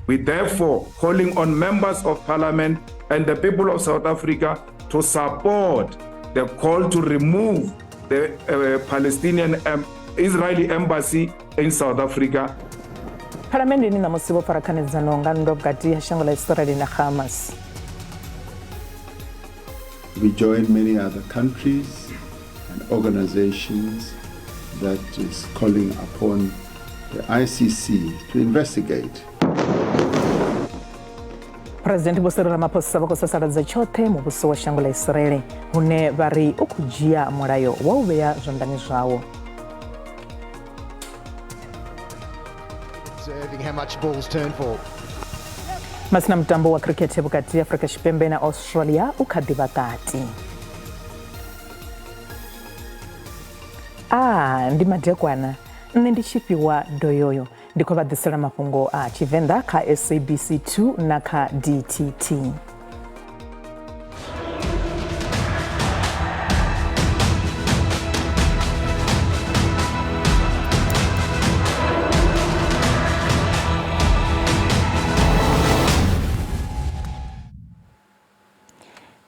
We therefore calling on members of parliament and the people of South Africa to support the call to remove the Palestinian Israeli embassy in South Africa. Phalamenndeni ṋamusi vho fara khanedzano nga nndwa vhukati ha shango ḽa Israeli na Hamas. We join many other countries and organizations that is calling upon the ICC to investigate. President Vho Cyril Ramaphosa vha khou sasaladza tshoṱhe muvhuso wa shango ḽa Israeli hune vha ri u khou dzhia mulayo wa u vhea zwanḓani zwawo. Observing how much balls turn for. Masina mutambo wa khirikhethe vhukati Afrika Tshipembe na Australia u kha ḓi vha kati. A ndi madekwana nṋe ndi tshifhiwa doyoyo ndi khou vha ḓisela mafhungo a Tshivenḓa kha SABC 2 na kha DTT.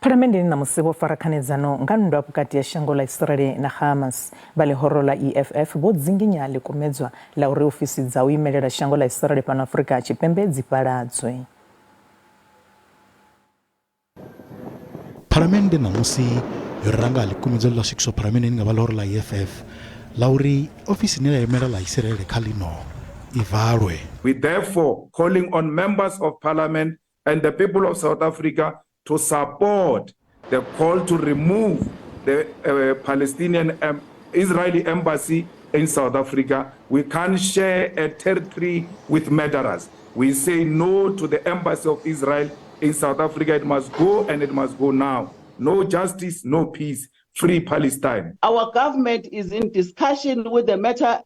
Phalamenndeni ṋamusi vho fara khanedzano nga nndwa vhukati ha shango ḽa Israeli na Hamas. Vha ḽihoro ḽa EFF vho dzinginya ḽikumedzwa ḽa uri ofisi dza u imelela shango ḽa Israeli fhano Afrika Tshipembe dzi fhaladzwe. Phalamennde ṋamusi yo rera nga ha ḽikumedzwa ḽe ḽa swikiswa Phalamenndeni nga vha ḽihoro ḽa EFF ḽa uri ofisi ine ya imela ḽa Isiraele kha ḽino i valwe. We therefore calling on members of parliament and the people of South Africa to support the call to remove the Palestinian Israeli embassy in South Africa. We can't share a territory with murderers. We say no to the embassy of Israel in South Africa. It must go and it must go now. No justice, no peace. Free Palestine. Our government is in discussion with the matter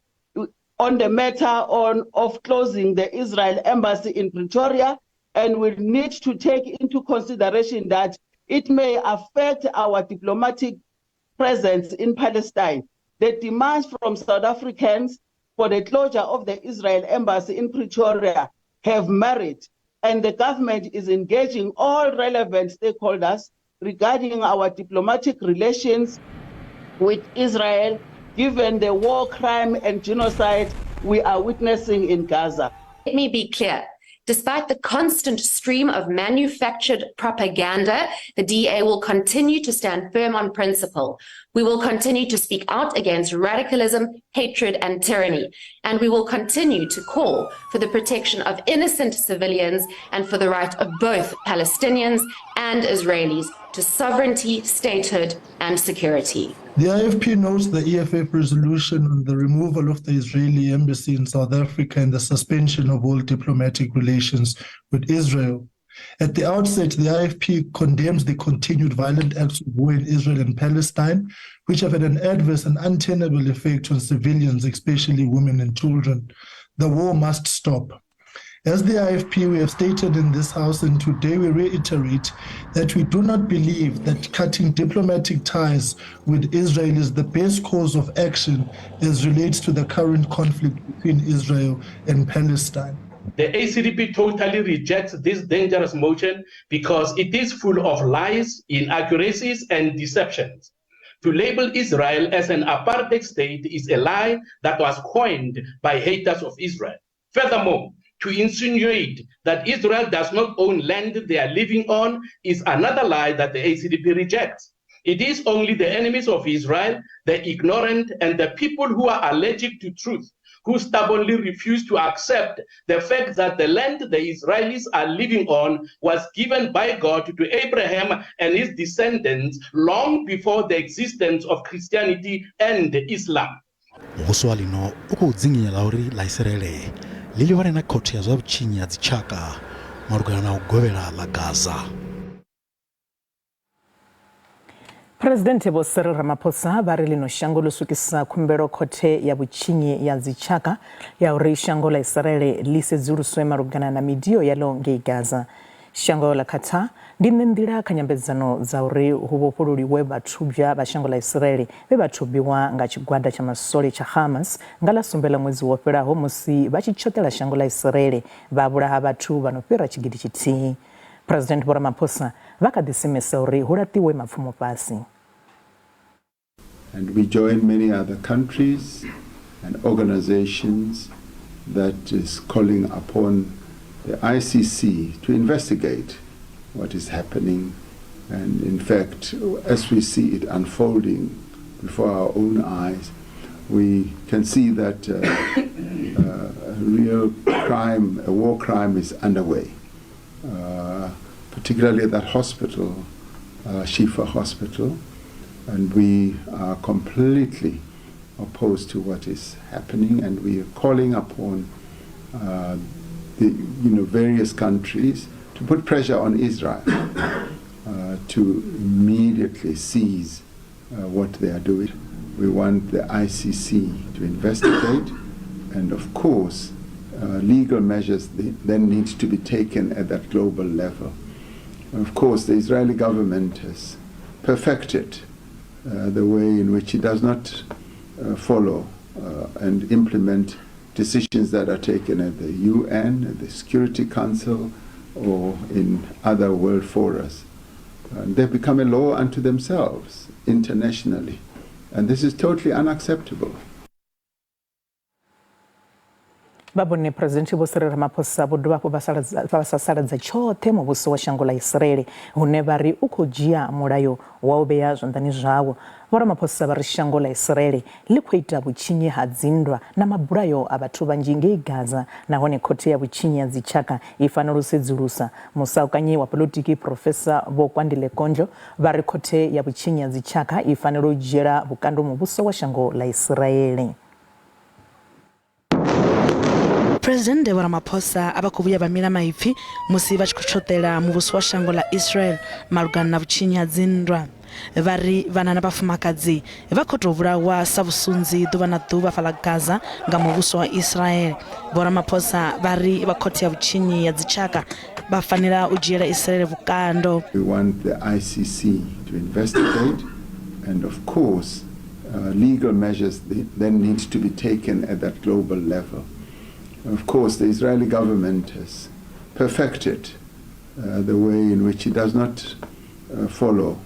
on the matter on of closing the Israel embassy in Pretoria and will need to take into consideration that it may affect our diplomatic presence in Palestine. The demands from South Africans for the closure of the Israel embassy in Pretoria have merit, and the government is engaging all relevant stakeholders regarding our diplomatic relations with Israel, given the war crime and genocide we are witnessing in Gaza. Let me be clear. Despite the constant stream of manufactured propaganda, the DA will continue to stand firm on principle. We will continue to speak out against radicalism, hatred, and tyranny. And we will continue to call for the protection of innocent civilians and for the right of both Palestinians and Israelis to sovereignty, statehood, and security. The IFP notes the EFF resolution on the removal of the Israeli embassy in South Africa and the suspension of all diplomatic relations with Israel. At the outset, the IFP condemns the continued violent acts of war in Israel and Palestine, which have had an adverse and untenable effect on civilians, especially women and children. The war must stop. As the IFP, we have stated in this House, and today we reiterate that we do not believe that cutting diplomatic ties with Israel is the best course of action as relates to the current conflict between Israel and Palestine. The ACDP totally rejects this dangerous motion because it is full of lies, inaccuracies, and deceptions. To label Israel as an apartheid state is a lie that was coined by haters of Israel. Furthermore, to insinuate that Israel does not own land they are living on is another lie that the ACDP rejects. It is only the enemies of Israel, the ignorant, and the people who are allergic to truth who stubbornly refuse to accept the fact that the land the Israelis are living on was given by God to Abraham and his descendants long before the existence of Christianity and Islam. Muvhuso wa ḽino u khou dzinginya ḽa uri ḽa Isiraele ḽi livhane na khothe ya zwa vhutshinyi ya dzitshaka malugana na u govhela ḽa Gaza. Phresidennde Vho Cyril Ramaphosa vha ri ḽino shango ḽo swikisa khumbelo khothe ya vhutshinyi ya dzitshaka ya uri shango ḽa Isiraele ḽi sedzuluswe malugana na midio yaḽo ngei Gaza. Shango ḽa Qatar Ndi nṋe nḓila kha nyambedzano dza uri hu vhofhololiwe vhathubwa vha shango ḽa Israele vhe vha thubiwa nga tshigwada tsha maswole tsha Hamas nga ḽa sumbe ḽa ṅwedzi wo fhelaho musi vha tshi tshoṱela shango ḽa Israele vha vhulaha vhathu vha no fhira tshigidi tshithihi. Phresidennde Vho Ramaphosa vha kha ḓi simesa uri hu laṱiwe mapfumo fhasi. And we join many other countries and organizations that is calling upon the ICC to investigate what is happening. And in fact, as we see it unfolding before our own eyes, we can see that a real crime, a war crime is underway, particularly at that hospital, Shifa Hospital, and we are completely opposed to what is happening, and we are calling upon the various countries to put pressure on Israel to immediately seize what they are doing. We want the ICC to investigate, and of course, legal measures then need to be taken at that global level. Of course, the Israeli government has perfected the way in which it does not follow and implement decisions that are taken at the UN, at the Security Council, or in other world forums. And they've become a law unto themselves internationally. And this is totally unacceptable. Vha vhone Phresidennde Vho Cyril Ramaphosa vho dovha hafhu vha sasaladza tshoṱhe muvhuso wa shango ḽa Israel hune vha ri u khou dzhia mulayo wa u vhea zwanḓani zwawo. Vho Ramaphosa vha ri shango ḽa Israel ḽi khou ita vhutshinyi ha dzinndwa na mabulayo a vhathu vhanzhi ngei Gaza nahone khothe ya vhutshinyi ya dzitshaka i fanela u sedzulusa. Musaukanyi wa poḽotiki Phurofesa Vho Kwandile Kondlo vha ri khothe ya vhutshinyi ya dzitshaka i fanela u dzhiela vhukando muvhuso wa shango ḽa Israel. Phresidennde Vho Ramaphosa a vha khou vhuya vha mila maipfi musi vha tshi khou tshoṱela muvhuso wa shango ḽa Israel malugana na vhutshinyi ha dzinndwa. Vha ri vhana na vhafumakadzi vha khou tou vhulawa sa vhusunzi ḓuvha na ḓuvha fhaḽa Gaza nga muvhuso wa Israel. Vho Ramaphosa vha ri vha khothe ya vhutshinyi ya dzitshaka vha fanela u dzhiela Israel vhukando. We want the ICC to investigate and of course legal measures then need to be taken at that global level. Of course, the Israeli government has perfected the way in which it does not follow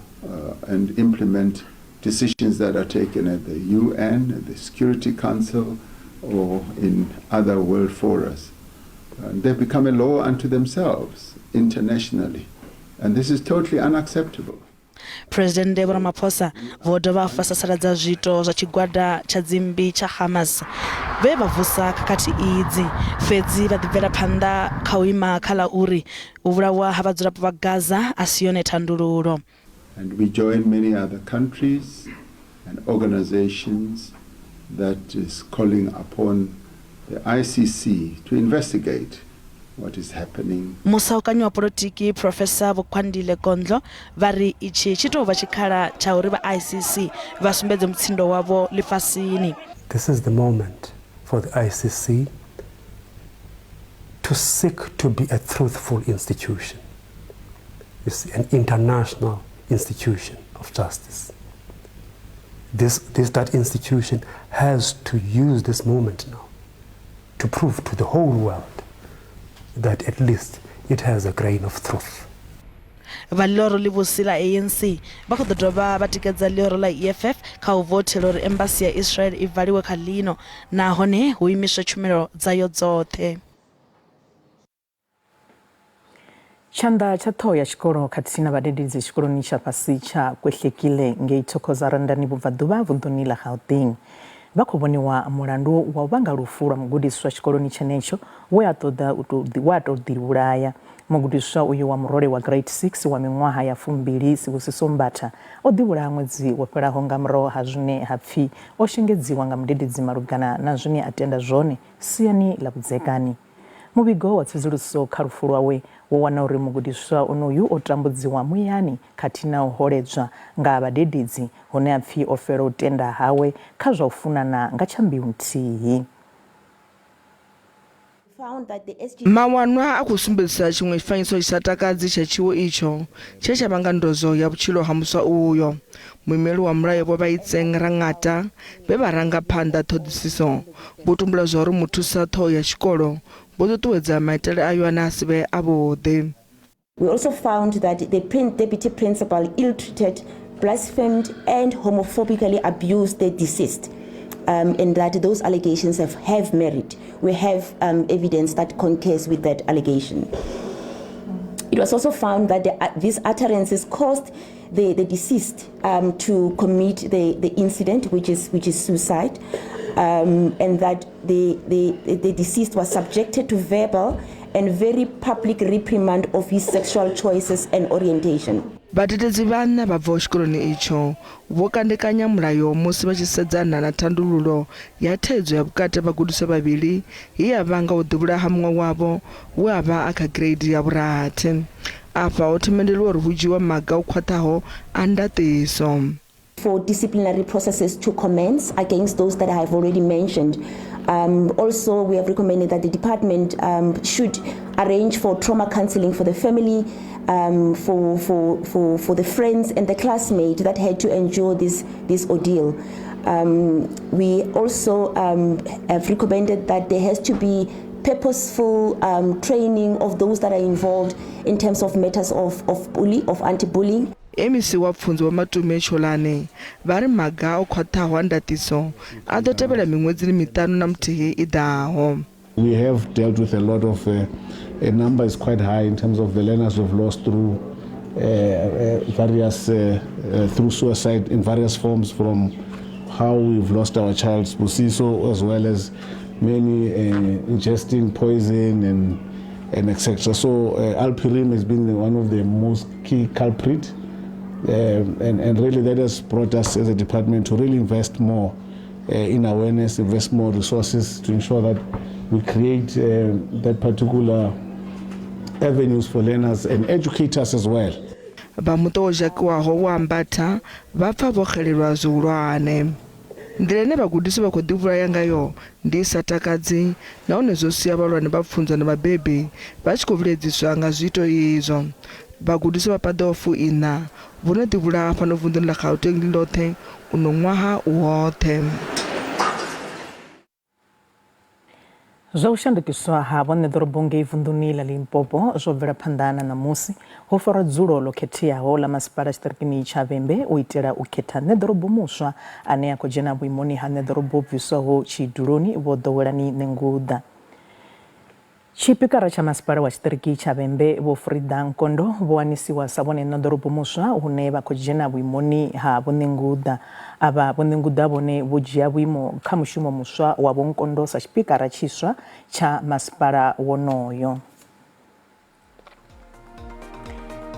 and implement decisions that are taken at the UN, at the Security Council, or in other world forums. And they've become a law unto themselves internationally. And this is totally unacceptable. Phresidennde Vho Ramaphosa vho dovha hafhu vha sasaladza zwiito zwa tshigwada tsha dzimmbi tsha Hamas vhe vha vusa khakhathi idzi, fhedzi vha ḓi bvela phanḓa kha u ima kha ḽa uri u vhulawa ha vhadzulapo vha Gaza a si yone thandululo. And we join many other countries and organizations that is calling upon the ICC to investigate what is happening. Musaukanyi wa polotiki Professor Vho Kwandile Kondlo vha ri itshi tshi tou vha tshikhala tsha uri vha ICC vha sumbedze mutsindo wavho ḽifhasini. This is the moment for the ICC to seek to be a truthful institution, you see, an international institution of justice. That institution has to use this moment now to prove to the whole world that at least it has a grain of truth. Vha ḽioro ḽivhusi ḽa ANC vha khou ḓo dovha vha tikedza ḽioro ḽa EFF kha u vothela uri embasi ya Israel i valiwe kha ḽino nahone hu imiswe tshumelo dzayo dzoṱhe. Tshanḓa tsha ṱhoho ya tshikolo khathihi na vhadededzi tshikoloni tsha fhasi tsha Kwehlekile ngei Thokoza Randani vhubvaḓuvha vunḓuni ḽa Gauteng vha khou vhoniwa mulandu wa u vhanga lufu lwa mugudiswa tshikoloni tshenetsho we a ṱoḓa u tou we a tou ḓivhulaya. Mugudiswa uyu wa murole wa grade 6 wa miṅwaha ya 20 Sibusiso Mbatha o ḓivhulaha ṅwedzi wo fhelaho nga murahu ha zwine ha pfi o shengedziwa nga mudededzi malugana na zwine a tenda zwone siani ḽa vhudzekani. Muvhigo wa tsedzuluso kha lufu lwawe wo wana uri mugudiswa onoyu o tambudziwa muyani khathihi na u holedzwa nga vhadededzi hune ha pfi o fela u tenda hawe kha zwa u funana nga tsha mbeu nthihi. Mawanwa a khou sumbedzisa tshiṅwe tshifanyiso tshi sa takadzi tsha tshiwo itsho tshe tsha vhanga ndozwo ya vhutshilo ha muswa uyo. Muimeli wa mulayo Vho Vhaitseng Rangata vhe vha ranga phanḓa ṱhoḓisiso vho tumbula zwauri muthusa ṱhoho ya tshikolo vho ṱuṱuwedza maitele ayo ane a si vhe avhuḓi. We also found that the deputy principal ill-treated, blasphemed and homophobically abused the deceased. And that those allegations have merit. We have evidence that concurs with that allegation. It was also found that these utterances caused the deceased to commit the incident, which is suicide, and that the deceased was subjected to verbal and very public reprimand of his sexual choices and orientation. Vhadededzi vhanna vha bvaho tshikoloni itsho vho kandekanya mulayo musi vha tshi sedzana na thandululo ya thaidzo ya vhukati ha vhagudiswa vhavhili he ya vhanga u ḓivhulaha muṅwe wavho we a vha a kha gireidi ya vhurathi. Afha ho themendeliwa uri hu dzhiwe maga o khwaṱhaho a ndaṱiso. For disciplinary processes to commence against those that I have already mentioned. Also, we have recommended that the department should arrange for trauma counseling for the family, for the friends and the classmate that had to endure this ordeal. We also have recommended that there has to be purposeful training of those that are involved in terms of matters of anti-bullying. MEC wa pfunzo wa Matome Cholane vha ri maga o khwaṱhaho a ndaṱiso a ḓo tevhela miṅwedzini miṱanu na muthihi i ḓaho. We have dealt with a lot of a number is quite high in terms of the learners we've lost through various through suicide in various forms, from how we've lost our child Sbusiso, as well as many ingesting poison and etc. So Alpirim has been one of the most key culprit, and really that has brought us as a department to really invest more in awareness, invest more resources to ensure that we create that particular avenues for learners and educators as well. Vha muṱa wo dzhakiwaho wa Mbatha vha pfa vho xelelwa zwihulwane. Nḓila ine vhagudisi vha khou ḓivhulaya ngayo ndi i sa takadzi, nahone zwo sia vhahulwane vha pfunzo na vhabebi vha tshi khou vhiledziswa nga zwiito izwo. Vhagudisi vha paḓaho 14 vho no ḓivhulaha fhano vunḓuni ḽa Gauteng ḽi ḽoṱhe uno ṅwaha u woṱhe. Zwa u shandukiswa ha vhoṋeḓorobo ngei vunḓuni ḽa Limpopo zwo bvela phanḓa na ṋamusi. Ho farwa dzulo ḽo khetheaho ḽa masipala tshiṱirikini tsha Vhembe u itela u khetha ṋeḓorobo muswa ane a khou dzhena vhuimoni ha ṋeḓorobo bviswaho tshiduloni Vho Ḓowelani Ṋenguḓa. Tshipikara tsha masipala wa tshiṱiriki tsha Vhembe Vho Frida Nkondo vho wanisiwa sa vhone ṋeḓorobo muswa hune vha khou dzhena vhuimoni ha Vho Ṋenguḓa. Avha Vho Ṋenguḓa vhone vho dzhia vhuimo kha mushumo muswa wa Vho Nkondo sa tshipikara tshiswa tsha masipala wonoyo.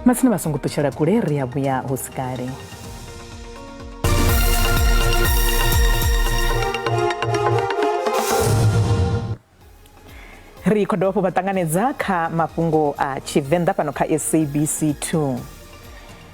Matsina vha songo ṱutshela kule, ri a vhuya hu si kale. Ri khou dovha hafhu vha ṱanganedza kha mafhungo a Tshivenḓa fhano kha SABC 2.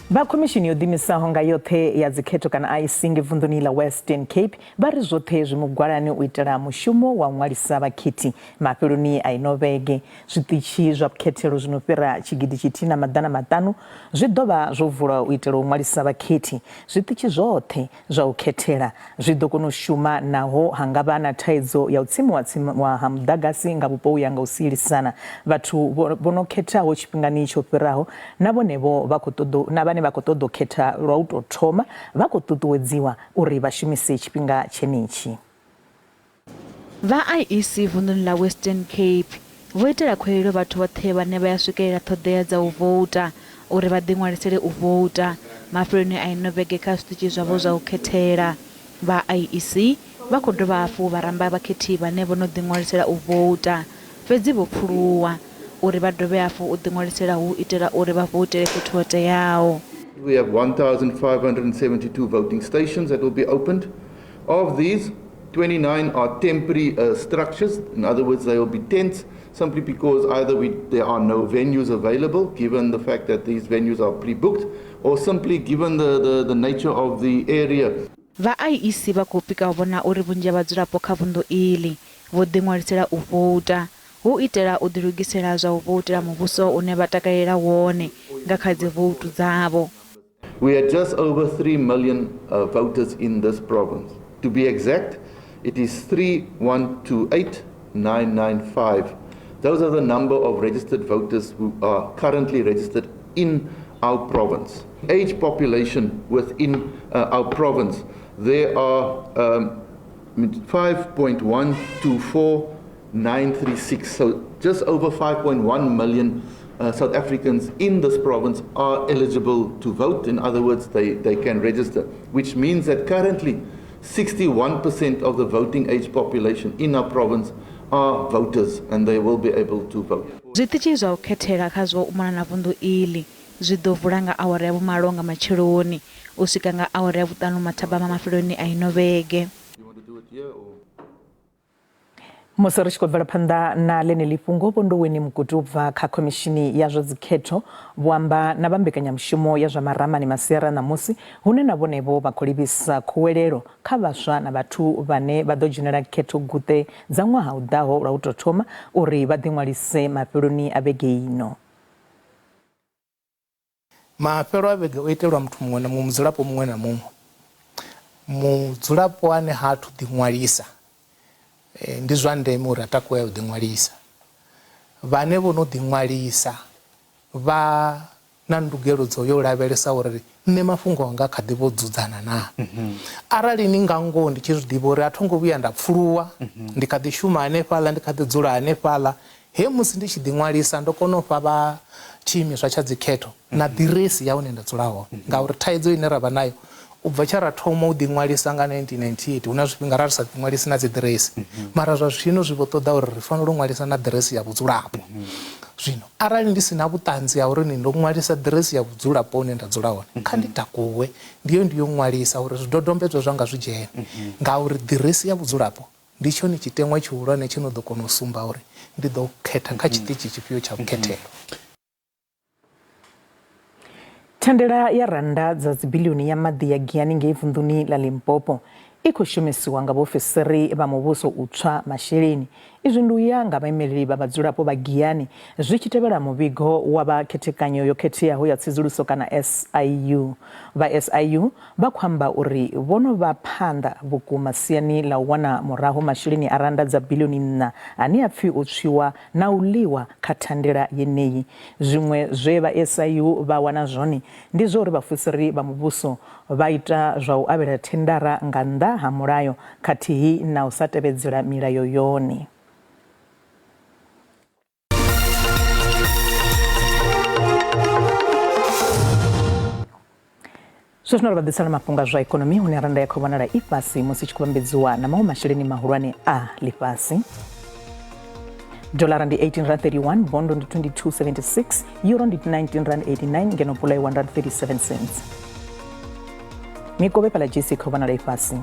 Vha khomishini yo ḓiimisaho nga yoṱhe ya dzikhetho kana IEC nge vunḓuni ḽa Western Cape vha ri zwoṱhe zwi mugwalani u itela mushumo wa u ṅwalisa vhakhethi mafheloni a ino vhege. Zwiṱitshi zwa vhukhethelo zwi no fhira 1500 zwi ḓo vha zwo vulwa u itela u ṅwalisa vhakhethi. Zwiṱitshi zwoṱhe zwa u khethela zwi ḓo kona u shuma naho ha nga vha na thaidzo ya u tsimiwa tsimiwa ha muḓagasi nga vhupo u ya nga u sielisana. Vhathu vho no khethaho tshifhingani tsho fhiraho na vhone vho vha khou ṱoḓa na vhane vha khou ṱoḓa u khetha lwa u tou thoma vha khou ṱuṱuwedziwa uri vha shumise tshifhinga tshenetshi. Vha IEC vunḓuni ḽa Western Cape vho itela khuwelelo vhathu vhoṱhe vhane vha ya swikelela ṱhoḓea dza u vouta uri vha ḓiṅwalisele u vouta mafheloni a ino vhege kha zwiṱitshi zwavho zwa u khethela. Vha IEC vha khou dovha hafhu vha ramba vhakhethi vhane vho no ḓiṅwalisela u vouta fhedzi vho pfuluwa uri vha dovhe hafhu u ḓiṅwalisela hu itela uri vha voutele fhethu ho teaho. We have 1,572 voting stations that will be opened. Of these, 29 are temporary structures. In other words, they will be tents simply because either there are no venues available, given the fact that these venues are pre-booked, or simply given the nature of the area. Vha IEC vha khou pika u vhona uri vhunzhi ha vhadzulapo kha vunḓu iḽi vho ḓiṅwalisela u vouta. hu u itela u ḓilugisela zwa u voutela muvhuso une vha takalela wone nga kha dzivoutu dzavho. We had just over 3 million uh, voters in this province. To be exact, it is 3128995. Those are the number of registered voters who are currently registered in our province. Age population within uh, our province, there are um, 5.124936. So just over 5.1 million uh, South Africans in this province are eligible to vote. In other words, they, they can register, which means that currently 61% of the voting age population in our province are voters and they will be able to vote. Zwiṱitshi zwa u khethela kha zwo u mona na vunḓu iḽi zwi ḓo vula nga awara ya vhumalo nga matsheloni u swika nga awara ya vhuṱanu mathabama mafheloni a ino vhege. Musi ri tshi khou bvela phanḓa na ḽeneḽi fhungo, Vho Ndoweni Mukutu u bva kha Khomishini ya zwa Dzikhetho vho amba na vha mbekanyamushumo ya zwa maramani masiari a ṋamusi hune na vhone-vho vha khou livhisa khuwelelo kha vhaswa na vhathu vhane vha ḓo dzhenela khetho guṱe dza ṅwaha u ḓaho lwa u tou thoma uri vha ḓiṅwalise mafheloni a vhege ino. Mafhelo a vhege o itelwa muthu muṅwe na muṅwe, mudzulapo muṅwe na muṅwe. Mudzulapo ane ha athu ḓiṅwalisa ndi zwa ndeme uri a takuwe a yo ḓiṅwalisa. Vhane vho no ḓiṅwalisa vha na ndugelo dzo yo lavhelesa uri nṋe mafhungo anga kha ḓi vho dzudzana naa. Arali ni nga ngoho ndi tshi zwi ḓivha uri a tho ngo vhuya nda pfuluwa, ndi kha ḓi shuma hanefhaḽa, ndi kha ḓi dzula hanefhaḽa, He musi ndi tshi ḓiṅwalisa ndo kona u fha vha tshiimiswa tsha dzikhetho na ḓiresi ya hune nda dzula hone ngauri thaidzo ine ra vha nayo u bva tshe ra thoma u ḓiṅwalisa nga 1998 hu na zwifhinga ra ri sa ḓiṅwalisi na dziḓiresi mara zwa zwino zwi vho ṱoḓa uri ri fanela u ṅwalisa na ḓiresi ya vhudzulapo. Zwino arali ndi si na vhuṱanzi ha uri ni ndo ṅwalisa ḓiresi ya vhudzulapo hune nda dzula hone kha ndi takuwe ndi ye ndi yo ṅwalisa uri zwidodombedzwa zwanga zwi dzhene ngauri ḓiresi ya vhudzulapo Ndi tshone tshiteṅwa tshihulwane tshi no ḓo kona u sumba uri ndi ḓo khetha kha tshiṱitshi tshifhio tsha vhukhethelo. Thandela ya rannda dza dzibiḽioni ya maḓi ya Giyani ngei vunḓuni ḽa Limpopo i khou shumisiwa nga vhaofisiri vha muvhuso u tswa masheleni. Izwi ndi u ya nga vhaimeleli vha vhadzulapo vha Giyani zwi tshi tevhela muvhigo wa vha khethekanyo yo khetheaho ya tsedzuluso kana SIU. Vha SIU Vha khou amba uri vho no vha phanḓa vhukuma siani ḽa u wana murahu masheleni a rannda dza biḽioni nṋa ane a pfi o tswiwa na u ḽiwa kha thandela yeneyi. Zwiṅwe zwe vha SIU vha wana zwone ndi zwa uri vhafuseri vha muvhuso vha ita zwa u avhela thendara nga nnḓa ha mulayo khathihi na u sa tevhedzela milayo yone. Zwa zwino ri vha ḓisela mafhungo a zwa ikonomi hune rannda ya khou vhonala i fhasi musi i tshi khou vhambedziwa na maṅwe masheleni mahulwane a ḽifhasi. Dolara ndi 18 rand 31, bondo ndi 22.76, euro ndi 19 rand 89, ngeno pula i 1 rand 37 cents. Mikovhe fhaḽa GC khou vhonala i fhasi.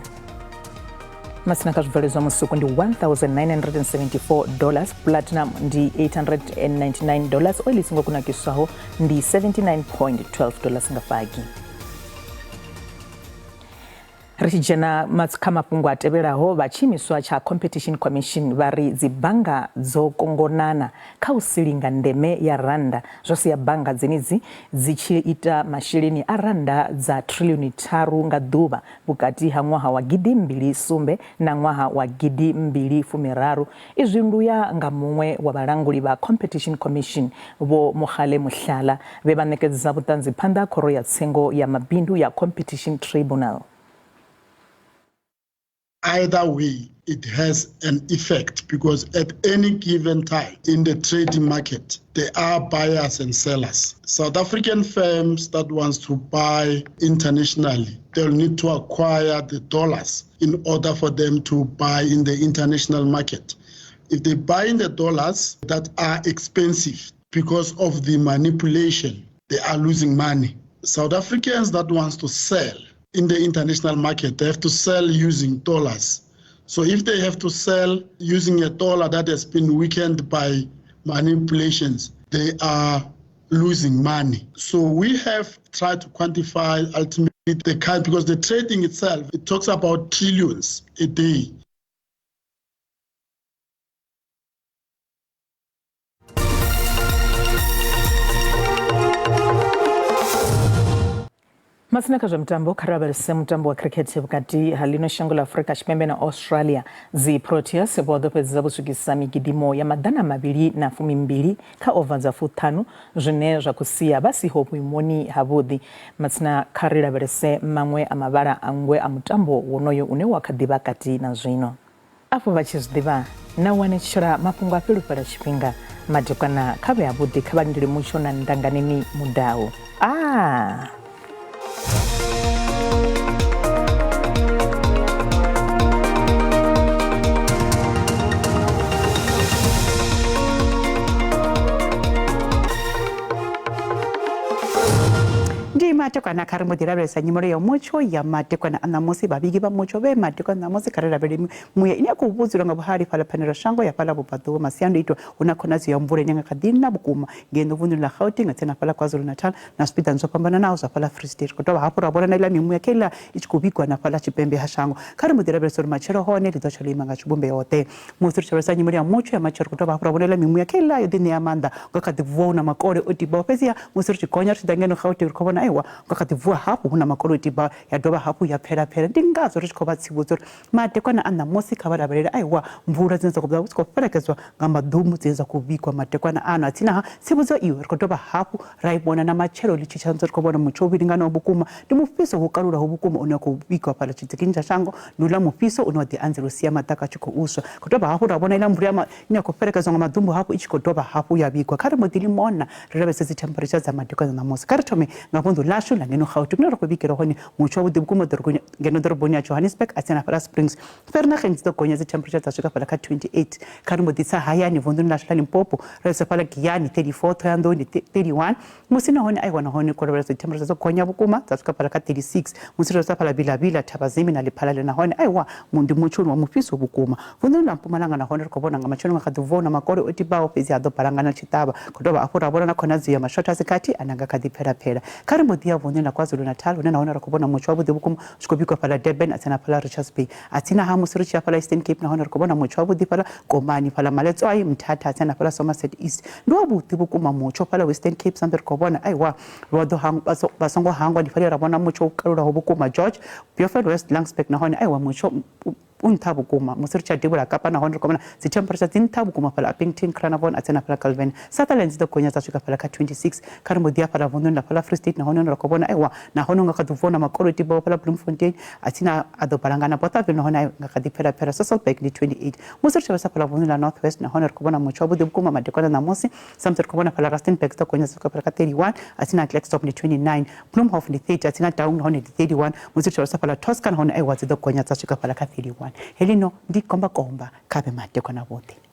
Matsina kha zwibveledzwa musuku ndi 1974 dollars, platinum ndi 899 dollars, oil i songo kunakiswaho ndi 79.12 dollars nga fagi. Ri tshi dzhena kha mafhungo a tevhelaho, vha tshiimiswa tsha Competition Commission vha ri dzibannga dzo kongonana kha u silinga ndeme ya rannda zwo sia bannga dzenedzi dzi tshi ita masheleni a rannda dza thriḽioni tharu nga ḓuvha vhukati ha ṅwaha wa gidimbili sumbe na ṅwaha wa gidimbili fumiraru. Izwi ndi u ya nga muṅwe wa vhalanguli vha Competition Commission Vho Mogale Mohlala vhe vha ṋekedza vhuṱanzi phanḓa ha khoro ya tsengo ya mabindu ya Competition Tribunal. Either way, it has an effect because at any given time in the trading market, there are buyers and sellers. South African firms that wants to buy internationally, they'll need to acquire the dollars in order for them to buy in the international market. If they buy in the dollars that are expensive because of the manipulation, they are losing money. South Africans that wants to sell in the international market, they have to sell using dollars. So if they have to sell using a dollar that has been weakened by manipulations, they are losing money. So we have tried to quantify ultimately the kind, because the trading itself, it talks about trillions a day. Masina kha zwa mitambo, kha ri lavhelese mutambo wa khirikhethe vhukati ha ḽino shango ḽa Afrika Tshipembe na Australia. Dzi Proteas vho ḓo fhedza vho swikisa migidimo ya 212 kha ova dza fuṱhanu, zwine zwa khou sia vha siho vhuimoni havhuḓi. Matsina kha ri lavhelese maṅwe a mavhala a nngwe a mutambo wonoyo une wa kha ḓi vha kati na zwino. Afho vha tshi zwi ḓivha na u anetshela mafhungo a fhelufhela tshifhinga madekwana kha vhe avhuḓi kha vha lindele mutsho na ndanganeni mudau. Ah! Ndi madekwana kha ri mbo ḓi lavhelesa nyimelo ya mutsho ya madekwana a ṋamusi. Vhavhigi vha mutsho vhe madekwana ṋamusi kha ri lavhelele muya ine ya khou vhudzulwa nga vhuhali fhaḽa phanelo shango ya fhaḽa vhubvaḓuvha. Masiandoitwa hu na khonadzeo ya mvula ine nga kha ḓi na vhukuma ngeno vunḓuni ḽa Gauteng nga tsini na fhaḽa KwaZulu-Natal na zwipiḓani zwo fhambananaho zwa fhaḽa Free State. Ri khou dovha hafhu ra vhona na iḽa mimuya kheiḽa i tshi khou vhigwa na fhaḽa tshipembe ha shango. Kha ri mbo ḓi lavhelesa uri matshelo hone ḽi ḓo tsha ḽo ima nga tshivhumbeo-ḓe. Musi ri tshi lavhelesa nyimele ya mutsho ya matshelo ri khou dovha hafhu ra vhona iḽa mimuya kheiḽa yo ḓiṋea maanḓa nga kha ḓi vuwa hu na makole o tibaho. Fhedziha musi ri tshi gonya ri tshi ḓa ngeno Gauteng ri khou vhona aiwa nga kha ḓi vuwa hafhu hu na makole o tibaho ya dovha hafhu ya pfela pfela. Ndi ngazwo ri tshi khou vha tsivhudza uri madekwana a ṋamusi kha vha lavhelele aiwa mvula dzine dza khou vha dzi khou fhelekedzwa nga maḓumbu dzine dza khou vhigwa madekwana ano. Atsina ha tsivhudzo iyo ri khou dovha hafhu ra i vhona na matshelo ḽi tshi tsha ri khou vhona mutsho u vhilinganaho vhukuma. Ndi mufhiso wo kalulaho vhukuma une wa khou vhigwa fhaḽa tshidzikini tsha shango. Ndi uḽa mufhiso une wa ḓi anzela u sia maḓaka a tshi khou swa. Khou dovha hafhu ra vhona iḽa mvula ine ya khou fhelekedzwa nga maḓumbu hafhu i tshi khou dovha hafhu ya vhigwa. Kha ri mbo ḓi limona ri lavhelese dzi temperature dza madekwana ṋamusi. Kha ri thome nga vunḓu ḽashu ḽa ngeno Gauteng hune ra khou vhigela hone mutsho wavhuḓi vhukuma ḓoroboni ngeno ḓoroboni ya Johannesburg a tsini na fhaḽa Springs. Vereeniging dzi ḓo gonya dzi temperature dza swika fhaḽa kha 28. Kha ri mbo ḓi tsa hayani vunḓuni ḽashu ḽa Limpopo ra isa fhaḽa Giyani 34, Thohoyandou ndi 31. Musi nahone aiwa nahone khou lavhelesa dzi temperature dzo gonya vhukuma dza swika fhaḽa kha 36. Musi ro sa fhaḽa Vilavila, Thabazimbi na Lephalale nahone aiwa ndi mutsho wa mufhiso vhukuma. Vunḓuni ḽa Mpumalanga nahone ri khou vhona nga matsheloni nga kha ḓi vuwa hu na makole o tibaho fhedzi ha ḓo balangana tshiṱavha. Khou dovha hafhu ra vhona na khonadzeo ya mashotha a si gathi ane a nga kha ḓi pfela-pfela. Kha ri mbo ḓi ya vunḓuni ḽa KwaZulu-Natal hune nahone ra khou vhona mutsho wavhuḓi vhukuma u tshi khou bikwa fhaḽa Durban a tsena fhaḽa Richards Bay. Atsina-ha musi ri tshi ya fhaḽa Eastern Cape nahone ri khou vhona mutsho wavhuḓi fhaḽa Komani, fhaḽa Maletswai, Mthatha a tsena fhaḽa Somerset East. Ndi wavhuḓi vhukuma mutsho fhaḽa Western Cape sa ri khou vhona aiwa vha ḓo hangwa vha songo hangwa ndi fhaḽa ra vhona mutsho u kalulaho vhukuma George, Beaufort West, Laingsburg nahone aiwa mutsho u nṱha vhukuma. Musi ri tshi ya devhula Kapa nahone ri khou vhona dzi temperature dzi nṱha vhukuma fhaḽa Upington, Carnarvon a tsena fhaḽa Calvin. Sutherland dzi ḓo gonya dza swika fhaḽa kha 26. Kha ri mbo ḓi ya fhaḽa vunḓuni ḽa fhaḽa Free State nahone ra khou vhona aiwa nahone u nga kha ḓi vuwa na makoloti vho fhaḽa Bloemfontein a tsini a ḓo balangana Bothaville nahone a nga kha ḓi pfela pfela Sasolburg ndi 28. Musi ri tshi vhesa fhaḽa vunḓuni ḽa North West nahone ri khou vhona mutsho wavhuḓi vhukuma madekwana ṋamusi sa musi ri khou vhona fhaḽa Rustenburg dzi ḓo gonya dza swika fhaḽa kha 31 a tsini na Klerksdorp ndi 29. Bloemhof ndi 30 a tsini na Taung nahone ndi 31. Musi ri tshi vhesa fhaḽa Tosca nahone aiwa dzi ḓo gonya dza swika fhaḽa kha 31. Heḽino ndi komba komba kha vhe madekwana vhuḓi.